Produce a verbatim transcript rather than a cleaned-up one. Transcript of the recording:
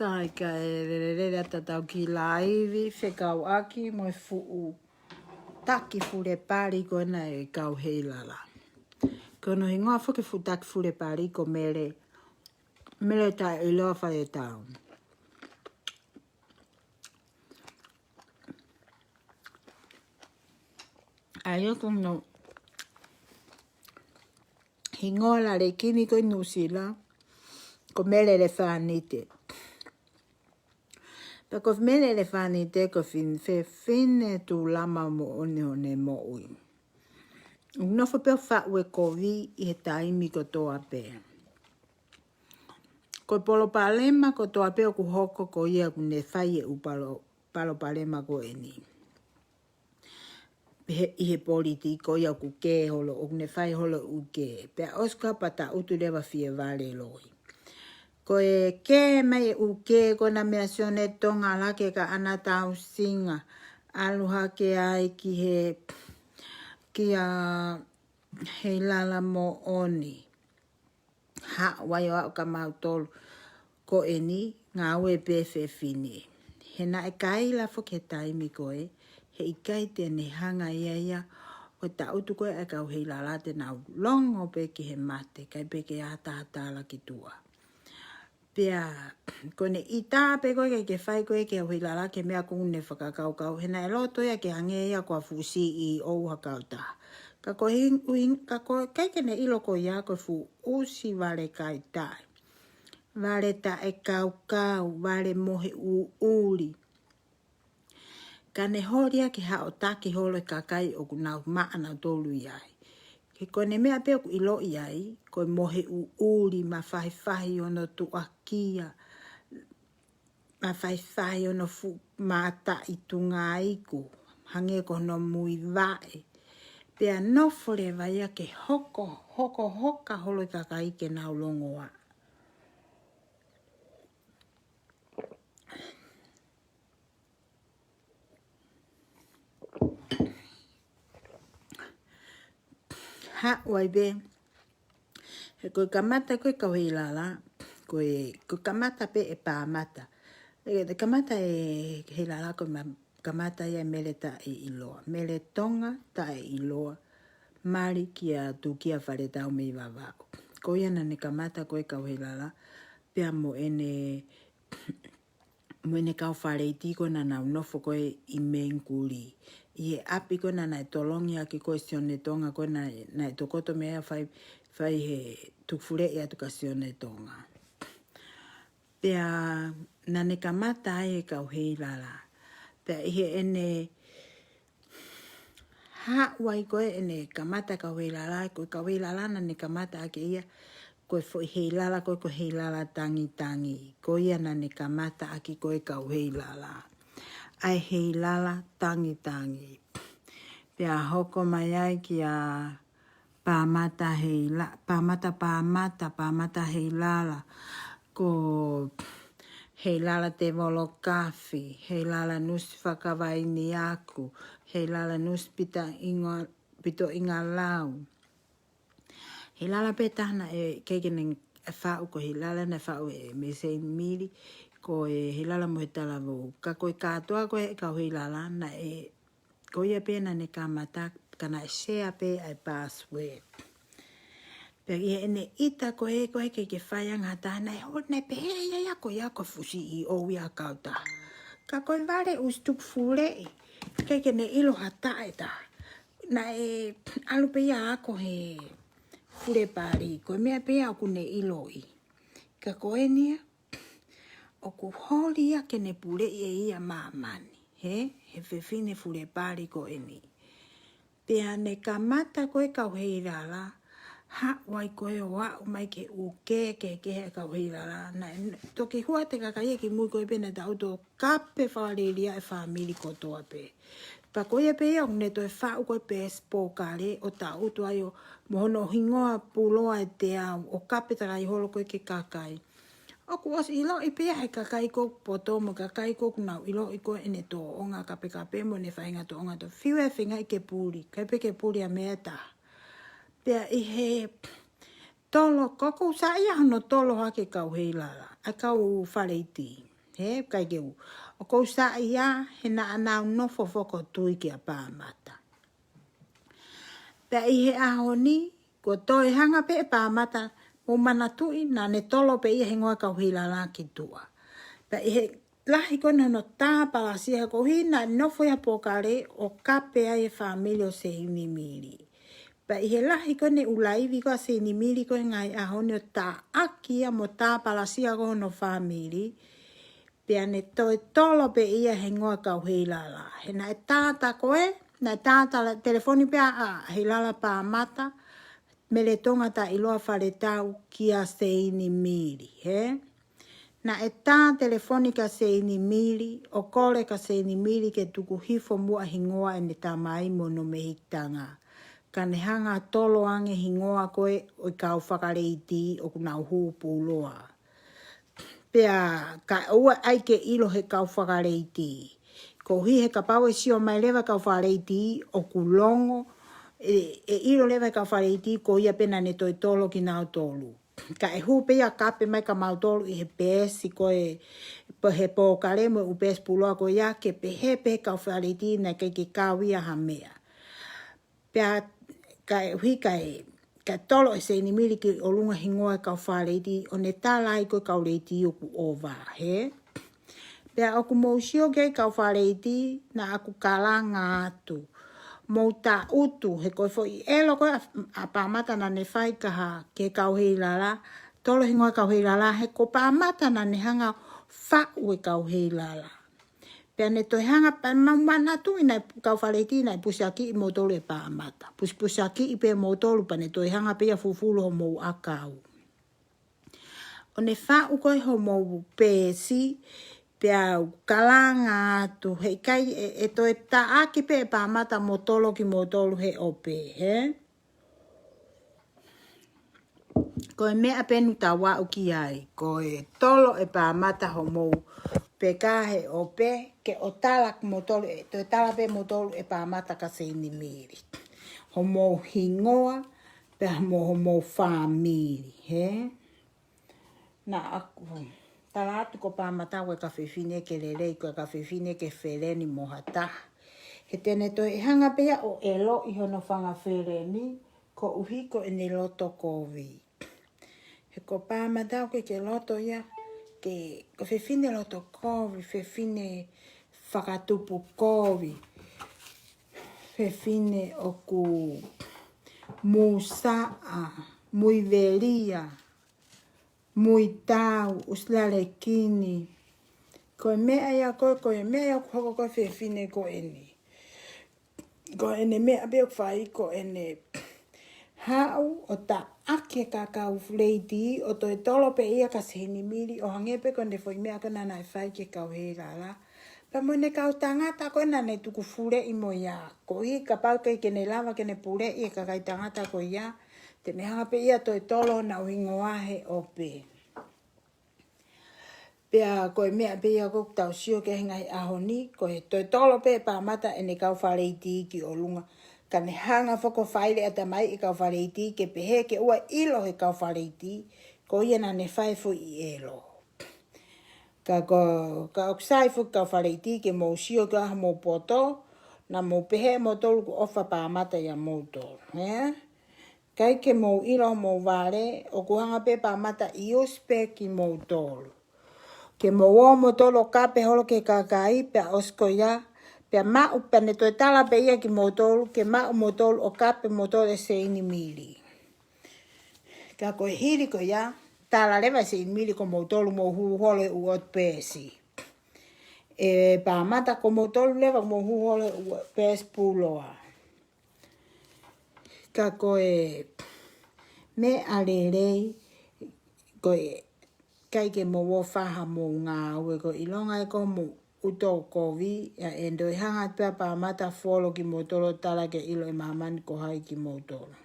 Sai, kae lelelele atu ʻetau kiʻi laivi fekauʻaki mo e fuʻu taki fulepali ko ena ʻa e kau Heilala. Ko hono hingoa foki e fuʻu taki fulepali ko Mele, Mele Taʻeʻiloa Faletau. ʻA ia ko hono hingoa lelei ko eni ʻi Nuʻusila ko Mele Elefānite. Pea ko Mele Elefānite ko e fefine tuʻulama moʻoni ʻo ne moʻui. ʻOku nofo pē ʻo faʻu e kovi ʻi he taimi kotoa pē. Ko e palopalema kotoa pē ʻoku hoko ko ia ʻoku ne fai e ʻū palo-, palopalema ko eni. He, ʻi he politiki ko ia ʻoku kē holo, ʻoku ne fai holo e ʻū kē. Pea ʻosi ko ia pea taʻutu leva fievale loi. Ko e kē mai e ʻū kē ko ena meia Sione Tonga lake ka ana tausinga. ʻAlu hake ai ki he, kia Heilala moʻoni. Haʻu ai ʻo aʻu kia mautolu ko eni ngāue pē fefine. He naʻe kaila foki he taimi ko ē, heʻikai te ne hanga ia ia ʻo taʻutu ko ē ʻa e kau Heilala te nau longo pē ki he mate, ʻikai pē ke ʻatā ʻatā laki tuʻa. Pea, ko ʻene ʻita pē ko ē ke, ke fai ko ē ki he kau Heilala ki he meʻa ʻoku ne fakakaukau, he naʻe loto ia ke hangē ia ko ha fuʻu CEO ha kautaha. Ka ko e hing-, uing-, ka ko e ʻikai ke ne ʻilo ko ia ko e fuʻu ʻusi vale kaitaʻi. Vale taʻekaukau, vale mohe ʻuʻuli. Ka ne holi ia ke haʻo taki holo e kakai ʻoku nau maʻa nautolu ʻi ai. He ko ʻene meʻa pē ʻoku ʻiloʻi ai, ko e mohe ʻuʻuli, mafahifahi hono tuʻakia, mafahifahi hono fuʻu mataʻi tungāiku, hangē ko hono muivaʻe. Pea nofo leva ia ke hoko, hokohoka holo e kakai ke nau longoaʻa. Haʻu ai pē. He ko e kamata ko ē kau Heilala, ko e, ko e kamata pē ʻe Pāmata. ʻE, ʻe kamata ʻe Heilala ko e ma-, kamata ia ʻe Mele Taʻeʻiloa. Mele Tonga Taʻeʻiloa. Mali kia Tukia Faletau mei Vavaʻu. Ko ia naʻa ne kamata ko ē kau Heilala. Pea mo ʻene mo ʻene kau Faleiti ko ē naʻa nau nofo ko ē ʻi Mengikuli. ʻI he ʻapi ko ē naʻa, naʻe tolongi ʻaki ko ē Sione Tonga ko ē naʻe, naʻe tokoto mei ai ʻo fai, fai he tukufuleʻi atu kia Sione Tonga. Pea naʻa ne kamata ai e kau Heilala. Pea ʻi heʻene haʻu ai ko ē ʻene kamata kau Heilala, ko e kau Heilala naʻa ne kamata ʻaki ia, ko e foʻi Heilala ko ē ko e Heilala Tangitangi. Ko ia naʻa ne kamata ʻaki ko ē kau Heilala. ʻA e Heilala Tangitangi. Pea hoko mai ai kia Pāmata Heila-, Pāmata, Pāmata, Pāmata Heilala. Ko Heilala Tevolo Kafi, Heilala Nusi Fakavainiaku, Heilala Nusi Pita Inga-, Pito Ingalau. Heilala pē taha naʻe, ʻikai ke ne faʻu ko e Heilala naʻe faʻu ʻe Mele Seini Mili, ko e Heilala Mohe Talavou. Ka ko e kātoa ko ē kau Heilala naʻe ko ia pē naʻa ne kamata, ka naʻe sea pē ʻa e password. Pea ʻi heʻene ʻita ko ē, ko ē ke, ke fai ange ha taha, naʻe hol-, naʻe pehē ia ia ko ia ko e fuʻu CEO ia kautaha. Ka ko e vale ʻusi tukufuleʻi, ʻikai ke ne ʻilo ha taʻe taha. Naʻe ʻalu pē ia ʻo ako he fulepali, ko e meʻa pē ia ʻoku ne ʻiloʻi. Ka ko eni ia, ʻoku holi ia ke ne puleʻi ʻe ia māmani, he, he fefine fulepali ko eni. Pea ne kamata ko ē kau Heilala, haʻu ai ko ē ʻo aʻu mai ki he ʻū kē, kē, kē he kau Heilala. Naʻe toki hua ʻa e kakai ia ki mui ko ē pea naʻe taʻutu ʻo kape fakalielia e fāmili kotoa pē. Pea ko ia pē ia ʻoku ne toe faʻu ko ē peesi pōkale ʻo taʻutu ai ʻo mo hono hingoa Puloa ʻe Teau ʻo kape takai holo ko ē ki he kakai. ʻOku ʻosi ʻiloʻi pē ia he kakai ko ē poto mo e kakai ko ē ʻoku nau ʻiloʻi ko ē ʻene tōʻonga kapekape mo ʻene faʻahinga tōʻonga tō fiu e feingaʻi ke puli, ʻikai pē ke puli ʻa meʻa ʻe taha. Pea ʻi he tolo, ko ʻoku saiʻia hono tolo hake kau Heilala, ʻa e kau Faleiti. He, ʻikai ke u. ʻOku ou saiʻia, he naʻa nau nofo foki ʻo tui kia Pāmata. Pea ʻi he ʻaho ni, kuo toe hanga pē ʻe Pāmata, mou manatuʻi naʻa ne tolo pē ia hingoa ʻo e kau Heilala ki tuʻa. Pea ʻi he lahi ko ē hono tā palasia, he koeʻuhi naʻe nofo ia Pōkale ʻo kape ai e fāmili ʻo Seinimili. Pea ʻi he lahi ko ē ʻene ʻū laivi ko ē ʻa Seinimili ko ē he ngaahi ʻaho ni ʻo taʻaki ia mo tā palasia ko ē hono fāmili, pea ne toe tolo pē ia hingoa ʻo e kau Heilala. He naʻe tā tā ko ē, naʻe tā tā telefoni pē ʻa Heilala Pāmata, Mele Tonga Taʻiloa Faletau kia Seinimili, he? Naʻe tā telefoni kia Seinimili, ʻo kole kia Seinimili ke tuku hifo muʻa hingoa ʻene tamai mo hono mehikitanga. Ka ne hanga ʻo tolo ange hingoa ko ē ʻo e kau Fakaleiti ʻoku nau hū puloa. Pea ka ʻoua ʻai ke ʻilo he kau Fakaleiti. Koeʻuhi he kapau ʻe sio mai leva e kau Fakaleiti ʻoku longo, ʻe, ʻe ʻilo leva he kau Fakaleiti ko ia pē naʻa ne toe tolo kinautolu. Ka ʻe hū pē ia ʻo kape mai kia mautolu ʻi he peesi ko ē, pē he Pōkale mo e ʻū peesi puloa ko ia ke pehē pē he kau Fakaleiti naʻe ʻikai ke kau ia ha meʻa. Pea ka ʻi he ʻuhi ka ʻe, ka tolo ʻe Seinimili ki ʻolunga hingoa ʻo e kau Fakaleiti, ʻo ne tala ai ko e kau Leiti ʻoku ʻova, he? Pea ʻoku mou sio ki ai kau Fakaleiti, naʻa ku kalanga atu. Mou taʻutu, he ko e foʻi ʻelo ko ē ʻa, ʻa Pāmata naʻa ne fai kia ha, ki he kau Heilala, tolo hingoa ʻo e kau Heilala, he ko Pāmata naʻa ne hanga ʻo faʻu e kau Heilala. Pea ne toe hanga pē, mou manatuʻi naʻe kau Fakaleiti naʻe pusiakiʻi moutolu ʻe Pāmata. Pusipusiakiʻi pē moutolu pea ne toe hanga pē ia ʻo fufulu homou ʻakau. ʻO ne faʻu ko ē homou peesi, pea u kalanga atu, he ʻikai ʻe, ʻe toe taʻaki pē ʻe Pāmata mo tolo kimoutolu he ʻope, he? Ko e meʻa pē eni ʻoku tau aʻu ki ai, ko e tolo ʻe Pāmata homou peka he ʻope, ke ʻo tala kimoutolu, ʻe toe tala pē moutolu ʻe Pāmata kia Seinimili. Homou hingoa, pea mo homou fāmili, he? Naʻa ku tala atu ko Pāmata ko e kau fefine ʻikai ke lelei, ko e kau fefine ʻikai ke feleni mo ha taha. He te ne toe hanga pē ia ʻo ʻeloʻi hono fanga feleni, koeʻuhi ko ʻene loto kovi. He ko Pāmata ʻoku ʻikai ke loto ia, ke, ko e fefine loto kovi, fefine fakatupu kovi, fefine ʻoku mūsaʻa, muivelia, muitau, ʻusilalekini. Ko e meʻa ia ko ē, ko e meʻa ia ʻoku hoko ko ē he fefine ko eni. Ko ʻene meʻa pē ʻoku fai ko ʻene haʻu ʻo taʻaki e kau Fakaleiti, ʻo toe tolo pē ia kia Seinimili, ʻo hangē pē ko ʻene foʻi meʻa ko ē naʻa ne fai ki he kau Heilala. Pea mo ʻene kau tangata ko ē naʻa ne tuku fuleʻi mo ia. Koeʻuhi kapau ʻikai ke ne lava ke ne puleʻi e kakai tangata ko ia, te ne hanga pē ia ʻo toe tolo honau hingoa he ʻope. Pea ko e meʻa pē ia ʻoku tau sio ki ai he ngaahi ʻaho ni, ko e toe tolo pē ʻe Pāmata ʻene kau Fakaleiti ki ʻolunga. Ka ne hanga foki ʻo faile ʻatamai e kau Fakaleiti ke pehē ke ʻoua ʻilo he kau Fakaleiti, ko ia naʻa ne fai e foʻi ʻelo. Ka ko, ka ʻoku sai foki e kau Fakaleiti ke mou sio ki ai homou poto, naʻa mou pehē moutolu kuo ʻofa ʻa Pāmata ʻia moutolu, he? ʻIkai ke mou ʻilo homou vale, ʻoku hanga pē ʻe Pāmata ʻo ʻusi pē kimoutolu. Ke mou ō moutolu ʻo kape holo ki he kakai, pea ʻosi ko ia, pea maʻu, pea ne toe tala pē ia kimoutolu, ke maʻu moutolu ʻo kape moutolu ʻe Seinimili. Ka ko e hili ko ia, tala leva ʻe Seinimili ko moutolu mou hū holo he ʻū ʻotu peesi. ʻE Pāmata ko moutolu leva mou hū holo he ʻū peesi puloa. Ka ko e meʻa lelei, ko e ʻikai ke mou ō ʻo fai hamou ngāue, ko e ʻilonga ē ko homou ʻuto kovi, ʻa ʻene toe hanga atu pē ʻa Pāmata ʻo folo kimoutolu ʻo tala ke ʻilo ʻe māmani ko hai kimoutolu.